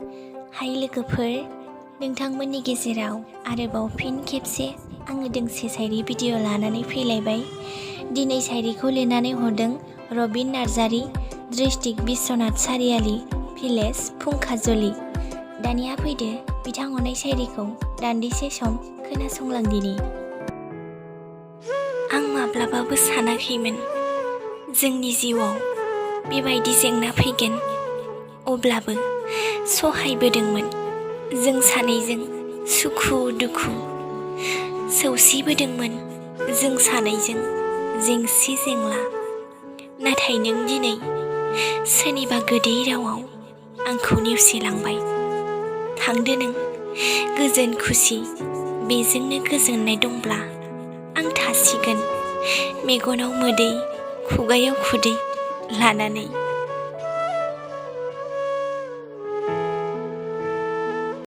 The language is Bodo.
हाय लोगोफोर, नोंथांमोननि गेजेराव आरोबाव फिन खेबसे आङो दोंसे शायरि भिडिअ लानानै फैलायबाय। दिनै शायरिखौ लिरनानै हरदों रबिन नार्जारी, डिस्ट्रिक्ट बिश्वनाथ सारियाली, भिलेज फुंखाजलि। दानिया फैदो बिथां हरनाय शायरिखौ दान्दिसे सम खोनासंलांदिनि। आं माब्लाबाबो सानाखैमोन जोंनि जिउआव बेबायदि जेंना फैगोन, अब्लाबो सहायबोदोंमोन जों सानैजों सुखु दुखु, सौसिबोदोंमोन जों सानैजों जेंसि जेंला। नाथाय नों दिनै सोरनिबा गोदै रावाव आंखौ नेवसिलांबाय। थांदो नों गोजोन खुसि, बेजोंनो गोजोननाय दंब्ला आं थासिगोन मेगनाव मोदै खुगायाव खुदै लानानै।